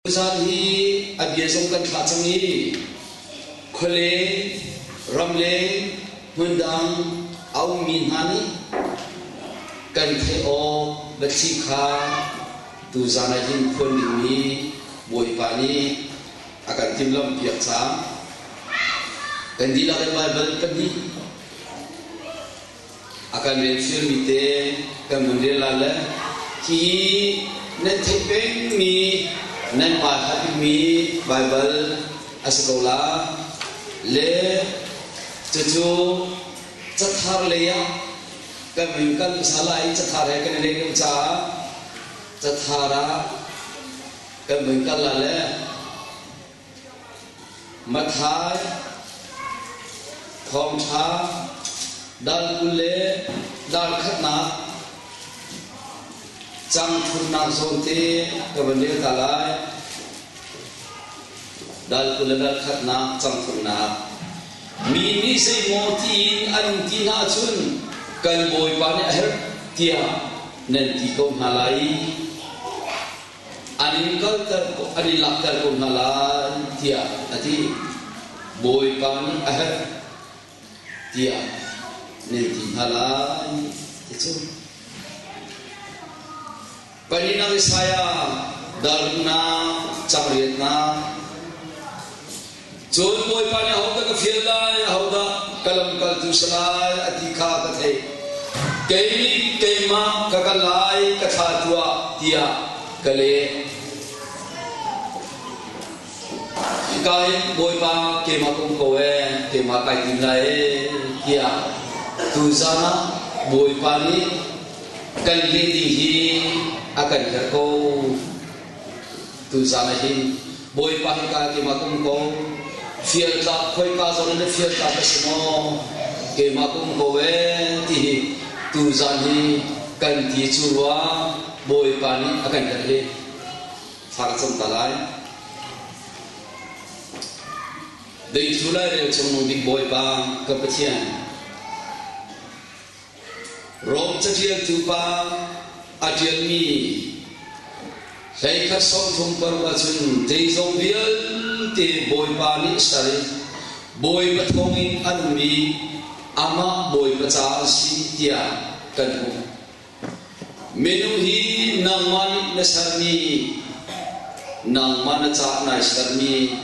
Tuzaan hi a bia zong kan thlah cang i khualeng, ramleng, hmundang a ummi hna nih kan theih awk biathli kha tuzaan ah hin phuan dingmi Bawipa nih a kan timhlamhpiak cang. Kan dihlak in Baibal pahnih A kan relfialmi te kan vun rel lai le hi nan theih pengmi nan hmaiha bikmi Baibal a si ko la le cucu cathar lei ah kan vun kal hmasa lai i cathar he kan i leh deuh caah cathar ah kan vun kal la le Matthai Thawngṭha dal 20 le dal khatnak cang thumnak zawnte ka van rel ta lai. Dal 20 le dal khatnak cang thumnak. Mi nih zeimaw tiin an ti hna ahcun kan Bawipa nih a herh tiah nan ti ko hna lai. An in kalter an in lakter ko hna lai tiah a ti. Bawipa nih a herh tiah nan ti hna lai ti cu. Pahnihnak Isaiah darnak cangriatnak Cun Bawipa nih ahodah ka fial lai, ahodah ka lamkaltu si lai a ti kha ka theih. Kei nih keimah ka kal lai, ka thlah tuah tiah ka leh. Hika hin Bawipa keimah ka um ko ee, keimah kai tim lai ee tiah tuzaan ah Bawipa nih kan leh ding hi a kan herh ko. Tuzaan ah hin Bawipa hika keimah ka um ko. Fialtlak khoika zawn in na fialtlak a si maw? Keimah ka um ko ee ti hi tuzaan hi kan ti cu rua Bawipa nih a kan herh hi thla ka cam ta lai. Deithlu lai rel chung bik Bawipa ka Pathian Rom caṭialtu pa a ṭialmi 31 36 ahcun zeizong vialte Bawipa nih ser i Bawipa thawngin an um i amah Bawipa ca an si tiah kan hmuh. Minung hi nangmah nih na sermi, nangmah na caah nai sermi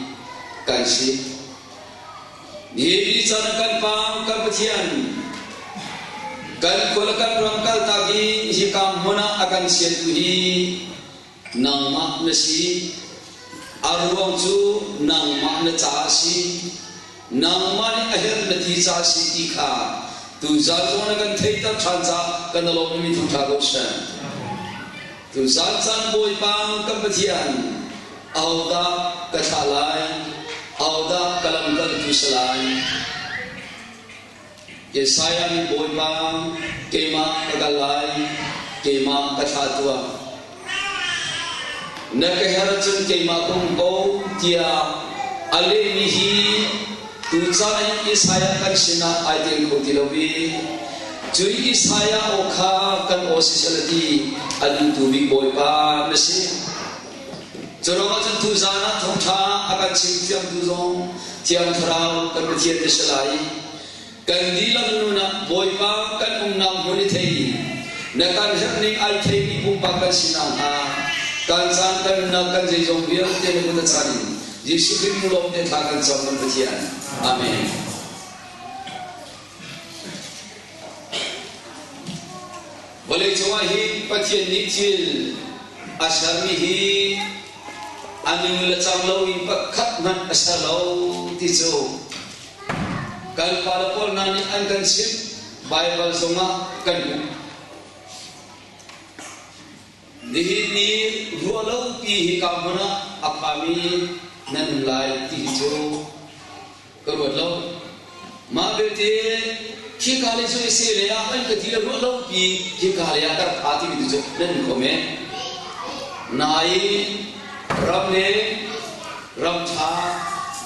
kan si. Nihin caan kan Pa kan Pathian kan khua le kan ram kaltak i hika hmun ah a kan siantu hi nangmah na si. A ruang cu nangmah na ca a si. Nangmah nih a herh na ti ca a si ti kha tuzaan zong na kan theihter ṭhan caah kan lawm mi thangṭha ko seh. Tuzaan caan Bawipa kan Pathian ahodah ka thlah lai? Ahodah ka lamkaltu si lai? Isaiah nih Bawipa keimah ka kal lai, keimah ka thlah tuah. Na ka her cun keimah ka um ko tiah a lehmi hi tucaan in Isaiah kan sinah ai tel kho ti lo i cui Isaiah aw kha kan aw siseh ti a duhtu bik Bawipa na si. Cu ruangah cun tuzaan ah thawngṭha a kan chimfiangtu zong Thiang Thlarau kan Pathian na si lai. Kan dihlak nun ah Bawipa kan umnak hmun i thei na kan herhning ai theimi pumpak kan si nakhnga kan caan kan nunnak kan zeizong vialte na kut a chan in Jesuh Khrih mu lawm te thla kan cam kan Pathian. Amen. Vawleicung ah hin Pathian nih thil a sermi hi a ning le cang loin pakhat hmanh a ser lo ti cu kan pale pawl hna nih an kan chimh Baibal zongah kan hmuh. Nihin ni ruahlopi hika hmun ah a phami nan um lai ti hi cu ka ruat lo. Mah belte khika lei cu ise lei ah an ka ti le ruah lo pi khika lei ah ka rak pha timi tu cu nan um kho men. Nain ram le ram ṭha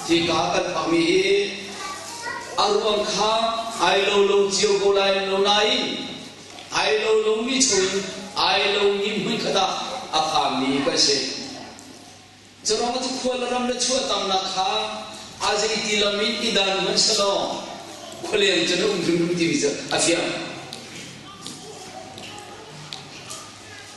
hika kan phakmi hi a ruang kha ai lo lo cio ko lai lo nain ai lo lomi chung in ai lomi hmunkhat ah a phami kan si. Curuang cu khua le ram le chuahtamnak kha a zeiti lam in i dan hmanh selaw khualeng cu na um hrimhrim timi cu a fiang.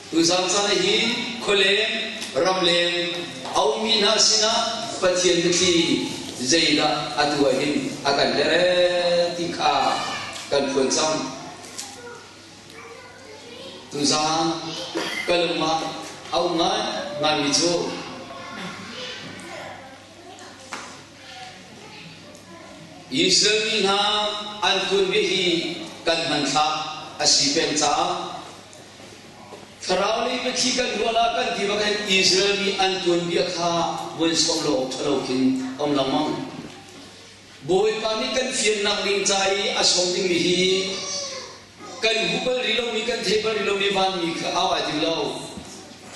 Tuzaan caan hi khualeng ramleng a ummi hna sinah Pathian biathli zeidah atu ah hin a kan herh ti kha kan phuan cang. Tuzaan ka lung ah a um ngaingaimi cu Israel mi hna an tuanbia hi kan hmanthlak a si peng caah Thlarau lei biathli kan ruah ah kan ti bak hin Israel mi an tuanbia kha vun sawm lo awk ṭhalo khin um lengmang. Bawipa nih kan fiannak ding ca i a sawm dingmi hi kan hmu bal rih lomi kan thei bal rih lomi vanmi kha au ai tim lo.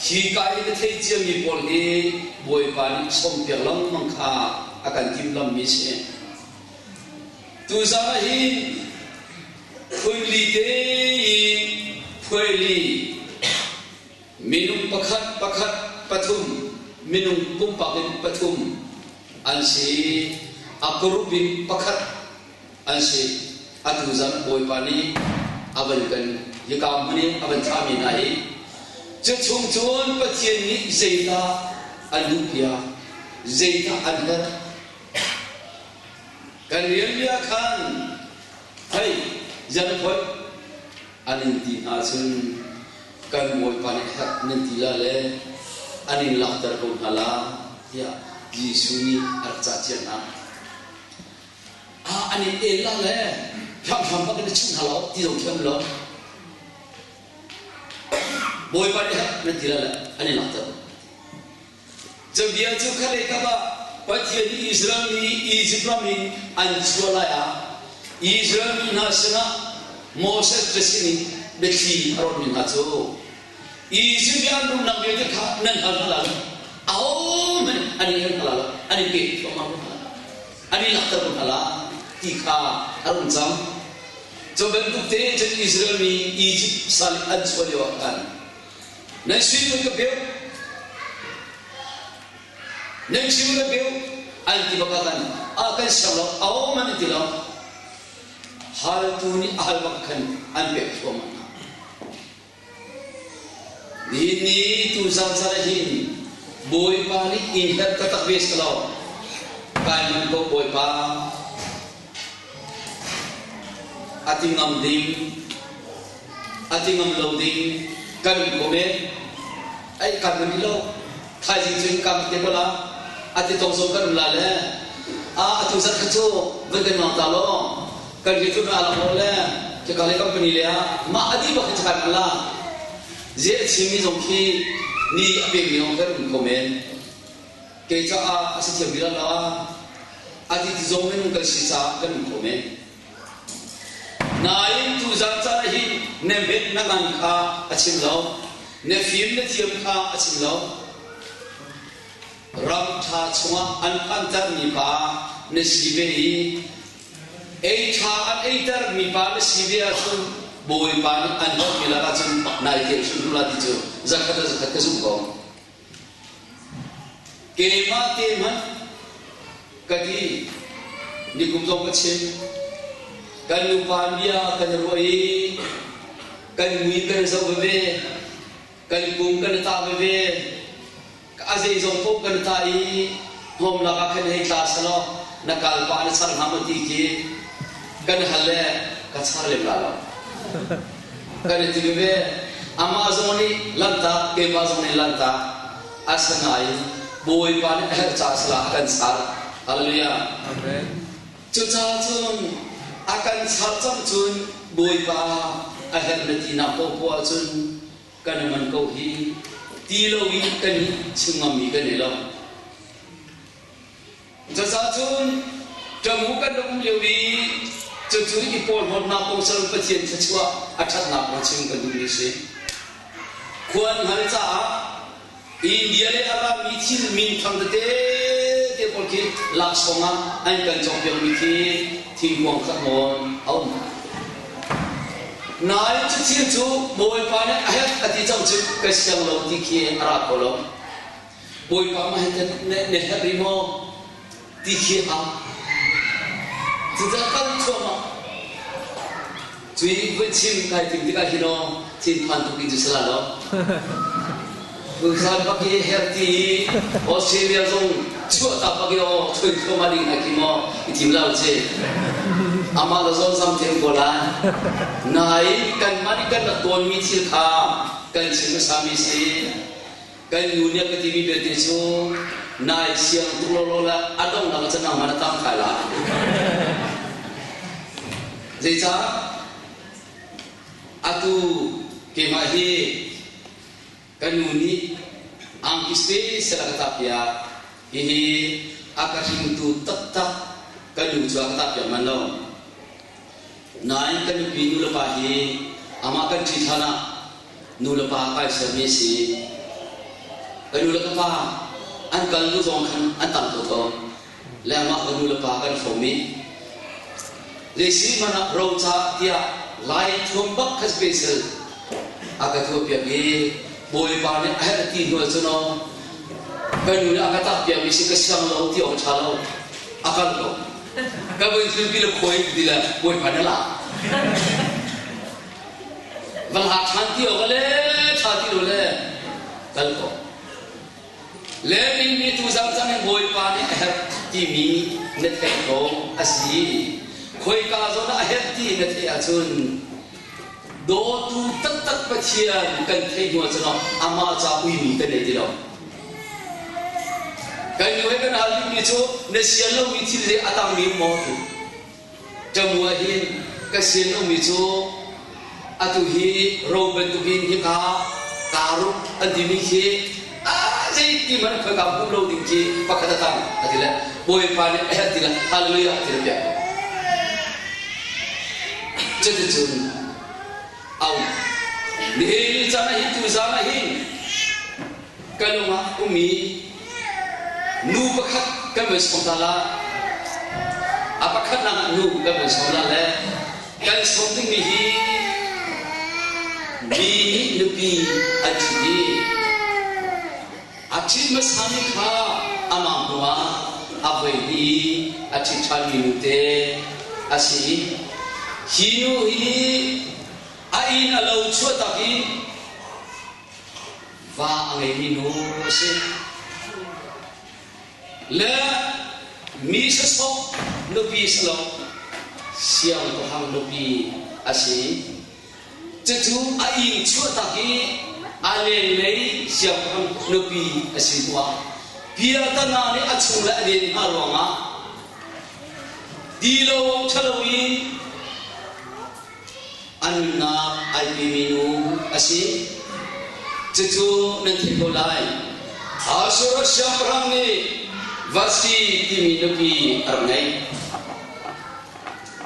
Hi ka i na thei ciami pawl hi Bawipa nih sawmpiak lengmang kha a kan timhlammi a si. Tuzaan ah hin phunli te i phuaili minung pakhat pakhat pathum minung pumpak in pathum an si a group in pakhat an si atu zan Bawipa nih a van kan hika hmun in a van thlahmi hna hi cu chung cun Pathian nih zeidah an duh piak zeidah an herh Kan rianbia khan hei zan phoih an in ti hna cun kan Bawipa nih herh nan ti la le an in lakter ko hna la tiah Jesuh nih a rak cah cia hna. Ah an in el la le hramhram bak in a chimh hna lo ti zong thiam lo. Bawipa nih herh nan ti la le an in lakter. Cabia cu khalei kap ah Pathian nih Israel mi Izipt ram in an chuah lai ah Israel mi hna sinah Moses ka sinin biathli a rawtmi hna cu Izipt i an rumnak vialte kha nan hal hna lai lo. Ahohmanh an in hal hna lai lo. An in pek thluahmah ko hna lai. An in lakter ko hna lai ti kha a rung cang. Cu bantuk te cun Israel mi Izipt sal an chuah lio ah khan Nan sin ka peu. Nan chim ka peu. An ti bak kan a kan siang lo ao man an ti lo. Haltu nih a hal bak khan an pek thluahmah hna. Nihin ni tu zan zan hin Bawipa nih in herh taktak ve selaw kai man ko Bawipa a ti ngam ding a ti ngam lo ding kan um kho men ai kan man lo thaizing cu kam te ko la a ti tong zong kan um la le a atu zat kha cu van kan ngam ta lo kan ri tu na la mo le ke ka le company le ma adi bak hi kan la ze chim mi zong khi ni a pe mi zong kan um kho men Kei caah a si thiam bik lo. A ti ti zong minung kan si caah kan um kho men. Nain tuzan caan ah hin na hmet na ngan kha a chim lo. Na fim na thiam kha a chim lo. Ram ṭha chungah an phantermi pa na si ve i ei ṭha an eitermi pa na si ve ahcun Bawipa nih an hlawhmi lakah cun nai tel hrimhrim la ti cu zakhat le zakhat ka zumh ko. Keimah te hmanh ka ti nikum zong ka chim kan nupa bia kan i ruah i kan mui kan i zoh veve kan kum kan i tah veve a zeizong paoh kan i tah i hnawm lakah khan hei tla selaw na kal pah na char hnga maw ti khi kan hal le ka char lem la lo kan i ti veve amah zong nih lanhtak keimah zong nih lanhtak asinain Bawipa nih a herh caah sala a kan char hallelujah amen cucaah cun a kan char cang cun Bawipa a herh na tinak paohpoah cun kan i man ko hi ti lo in kan i chim ngammi kan nei lo Cucaah cun ṭamu kan rak um lio i cucu i porhlawtnak kong sal Pathian thluachuah a ṭhatnak kong chim kan duhmi a si. Khua an hngal caah India le a rami thil minthang tete te pawl khi laksawng ah an kan cawkpiakmi khi thingkuang khat nawn a um. Nain cu thil cu Bawipa nih a herh a ti cang cu ka siang lo ti khi a ra kho lo. Bawipa mah hi na herh rih maw ti khi hau. Cucaah kal thluahmah. Cui voi chim kai tim tikah hin aw thinphan tuk in cu si la lo. Tuzan bak i her ti i Australia zong chuah ta bak i aw thui thluahmah ding ai khi maw i tim lo ci. Amah le zawn zam them ko lai. Nain kanmah nih kan rak tawnmi thil kha kan chim hmasa mi si. Kan nu nih a ka timi belte cu nai siang tuk lawlaw le a donghnak ah cun nangmah na tang thai lai. Zeicah? Atu keimah hi ka nu nih angki special a ka tahpiak. Hihi a ka hringtu taktak ka nu cu a ka tahpiak man lo. Nain ka nupi nu le pa hi amah kan ṭhit hlan ah nu le pa kai sermi a si. Ka nu le ka pa an kal hnu zong khan an tam thotho. Le amah ka nu le pa kan hrawm i zeisi hmanh ah roca tiah Lai thuam bak kha special a ka tuahpiak i Bawipa nih a herh ti hnu ahcun aw ka nu nih a ka tahpiakmi si ka siang lo ti awk a ṭha lo a kal ko. Ka voi thilpi le khuai ti le Bawipa na la. Va hla ṭhan ti awk le ṭha ti lo le kal ko. Le mi tu zang cang in Bawipa nih a herh timi na theih ko a si. Khuaika zawn ah a herh ti na theih ahcun dawtu taktak Pathian kan theih hnu ahcun amah ca uimi kan nei ti lo. Kan nu he kan hal dingmi cu na sian lomi thil hi a tangmi maw ti. Ṭamu ah hin ka sian lomi cu atu hi ro bantukin hika karuk an timi khi a zeiti hmanh khoika hmuh lo ding khi pakhat a tang a ti le Bawipa nih a herh ti le hallelujah a ti le piak ko. Cuticun au nihin ni caan ah hin tuzaan ah hin ka lung ah ummi nu pakhat kan van sawm ta la a pakhatnak ah nu kan van sawm la le kan sawm dingmi hi mi nih nupi an ṭhit i a ṭhit hmasami kha amah hnuah a voi i a ṭhit ṭhanmi nute a si. Hi nu hi a inn a lo chuahtak i Va a ngeimi nu a si. Le mi sasawh nupi si lo, siangpahrang nupi a si. Cucu a inn chuahtak i a lenglei siangpahrang nupi a si hnuah piatana nih a chung le a den hna ruangah ti lo awk ṭhalo in A nunnak ai pemi nu a si. Cucu nan theih ko lai. Ahasuerus siangpahrang nih Vashti timi nupi a rak ngeih.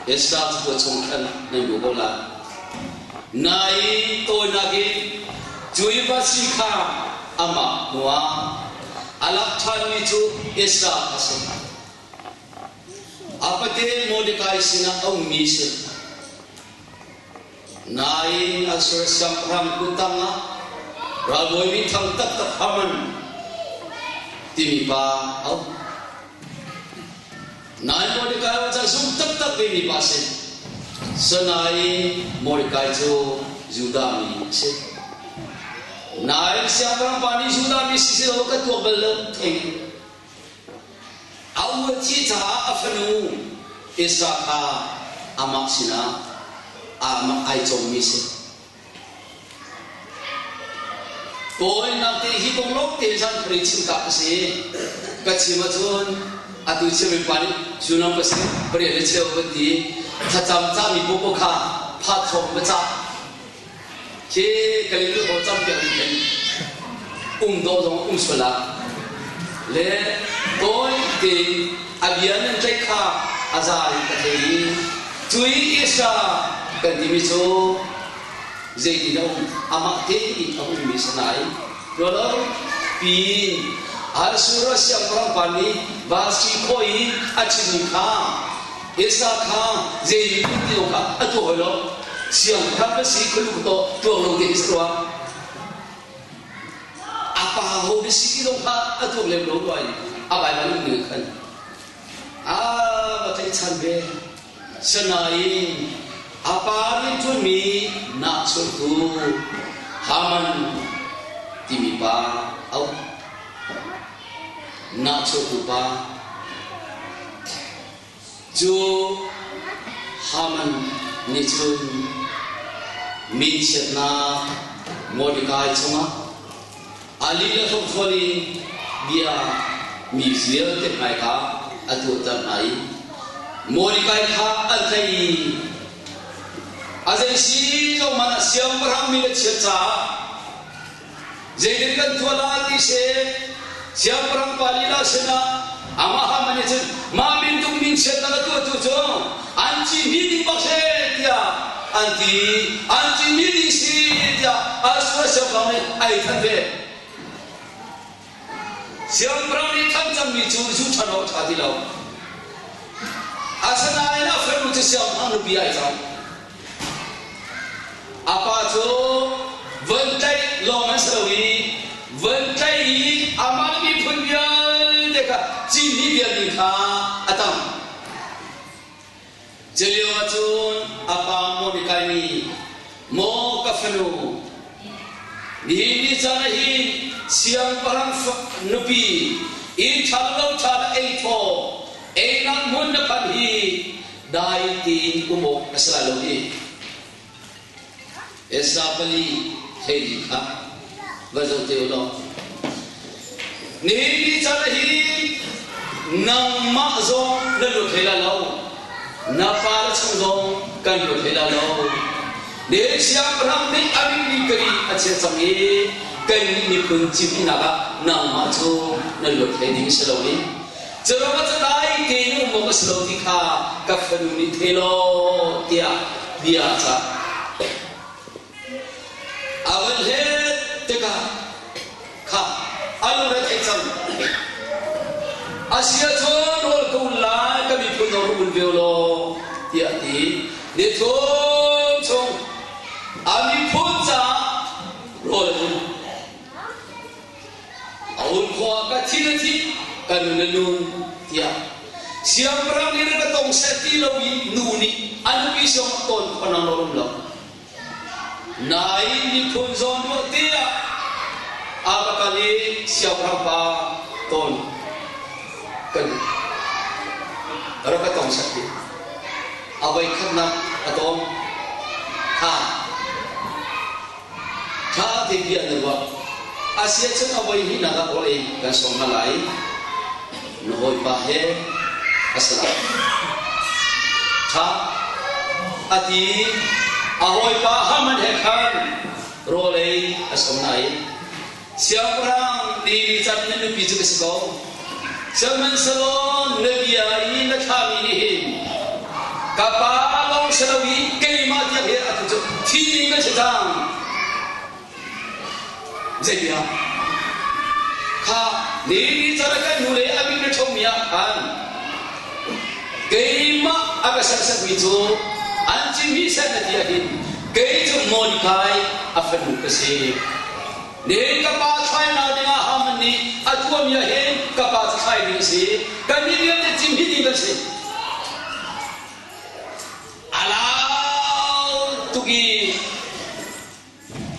Esther cakuat chung khan nan hmuh ko lai. Nain tawinak in cu i Vashti kha amah hnuah a lak ṭhanmi cu Esther a si. A pate Mordekai sinah a ummi si. Nain Ashur siangpahrang kut tangah ralbawi minthang taktak Haman timi pa a um. Nain Mordekai ca zum taktak vemi pa si. Sanain Mordekai cu Judah mi a si. Nain siangpahrang pa nih Judah mi si si lo ka tuak bal lo thei. A u a thih caah a fanu Ezra kha amah sinah ai cawmmi a si. Tawinak te hi kong lawng te zan phun in chim ka si. Ka chim ahcun atu chim pa nih sullam ka si pariat le cheu kan ti thlacam cahmi popo kha phat thawng va cah Khi kan in aw campiak ding kan um dawh zong um sual ah le tawi tein a bia nan tlaih kha a za in ka thei i cui Isa kan timi cu zeitin a um amah tein a ummi si nain tualo pin Asura siangpahrang pa nih Vasi khawh i a chimmi kha Esa kha zei ti lo kha a tuah hoi lo. Siangpahrang ka si khulu to tuak lo te hi tuah. A pa ho si ti zong kha a tuak lem lo rua in a Baibal um ning khan a va tlaihchan ve. Sinain a pa rianṭuanmi nahchuahtu Haman timi pa a um. Nahchuahtu pa cu Haman nih cun minchiatnak Mordekai cungah a lih le hrokhrol in bia mi vialte hmaika a tuahter hna i Mordekai kha an tlaih i a zei si zong hmanh ah siangpahrang mi le chiat caah Zeitin kan tuah lai ti si siangpahrang pa lila sinah amah Haman nih cun mah mintung minchiatnak a tuahtu cu an ci hni ding bak si tiah an ti. An ci hni ding si tiah Asura siangpahrang nih a ei than ve. Siangpahrang nih than cangmi cu zu ṭhan awk a ṭha ti lo. Asinain a fanu cu siangpahrang nupi ai cang. A pa cu von tlaih lawng an si lo i von tlaih i amah miphun vialte kha cihmih vial ding kha a tam. Culio ahcun a pa Mordecai nih, Maw ka fanu, nihin ni caan ah hin siangpahrang nupi inn ṭha lo ṭha na ei thaw, einak hmun na phanh hi dai tein um awk a si lai lo hi. Ezra pali hleili kha va zoh te u law. Nihin ni caan ah hin nangmah zong na luat hlei lai lo. Na fale chung zong kan luat hlei lai lo. Nihin siangpahrang nih a ringmi kari a chiah cang i kannih miphun cimnak ah nangmah cu na luat hlei ding si lo i Curuang ah dai tein um awk a si lo ti kha ka fanu nih thei law tiah bia a cah. A van hlet tikah kha a lungre thei cang. A si ahcun rawl ka un lai, ka miphun zong rak un ve u law tiah a ti. Ni thum chung a miphun caah rawl a un. A hun khua ka thi na thi, ka nun na nun tiah siangpahrang nih ka tong seh ti lo i nu nih a nupi zong a tawn khonang lo um lo. Nain miphun zawn ruah tiah a va kal i siangpahrang pa tawn kan rak ka tong seh ti. A voi khatnak a tong. Ha. Ṭha tein bia na ruah. A si ahcun a voi hnihnak ah rawl ei kan sawm hna lai. Na hawipa he a si lai. Ṭha a ti. A hawipa Haman he khan rawl ei a sawm hna i siangpahrang ni ni can na nupi cu ka si ko. Sihmanhsehlaw na bia i na thlahmi nih hin ka pa lawng si lo i keimah tiang hi atu cu thi ding kan si cang. Zei bia? Kha ni ni can kan hnu le a min na ṭhomi ah khan keimah a ka serhsatmi cu an cihmih seh na ti ahhin kei cu Mordecai a fanu ka si. Nihin ka pa thlainak dingah Haman nih a tuahmi ah hin ka pa cu thlai ding a si. Kannih vialte cihmih ding kan si. A lau tuk i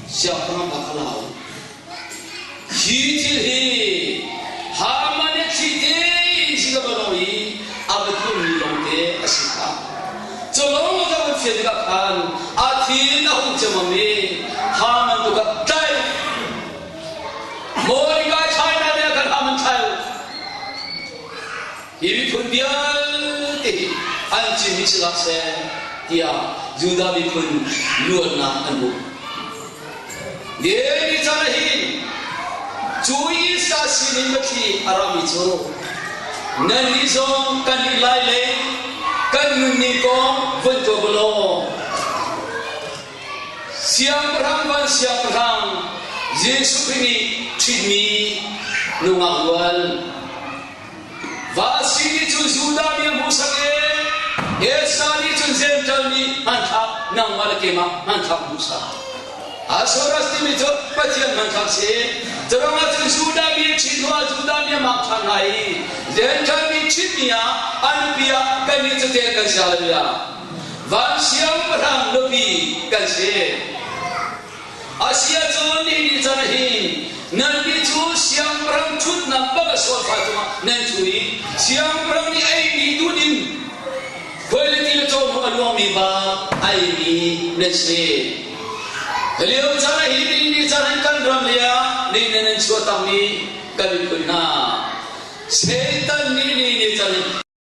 siangpahrang pa kha lau. Hi thil hi Haman nih thli tein si ka lo i a va tuahmi lawngte a si kha. Cu lawng ka van fian tikah khan a thin a hung ciammam i Haman tu kha tlai Mordecai China nih khan Haman thlai u. Hi miphun vialte hi an cin si hlah seh tiah Judah miphun luatnak an hmuh. Ni caan ah hin cu Isa sinin biathli a rami cu nannih zong kan ih lai le kan nunning kong vun tuah u law siangpahrang van siangpahrang Jesuh Khrih nih ṭhitmi nungak rual Vasi nih cun Judah mi a hmuhsak i Esa nih cun Jentail mi hmanthlak nangmah le keimah hmanthlak hmuhsak. Ahasuerus timi cu Pathian hmanthlak si. Curuang ah cun Judah mi a ṭhit hnuah Judah mi a mak ṭhan hna i Gentile mi ṭhitmi ah a nupi ah kannih cu tel kan si. Hallelujah. Van siangpahrang nupi kan si. Asia cu ni ni can hi nannih cu siangpahrang ṭhutnak bak a sualfa cungah nan ṭhu i siangpahrang nih a eimi duhdim khuailiti le cawhnuk a luangmi va a eimi nan si. Hi lio caan ah hi ni ni caan hin kan ram lei ah ni nan nan chuahtakmi kan miphun hna Satan nih ni ni caan hin.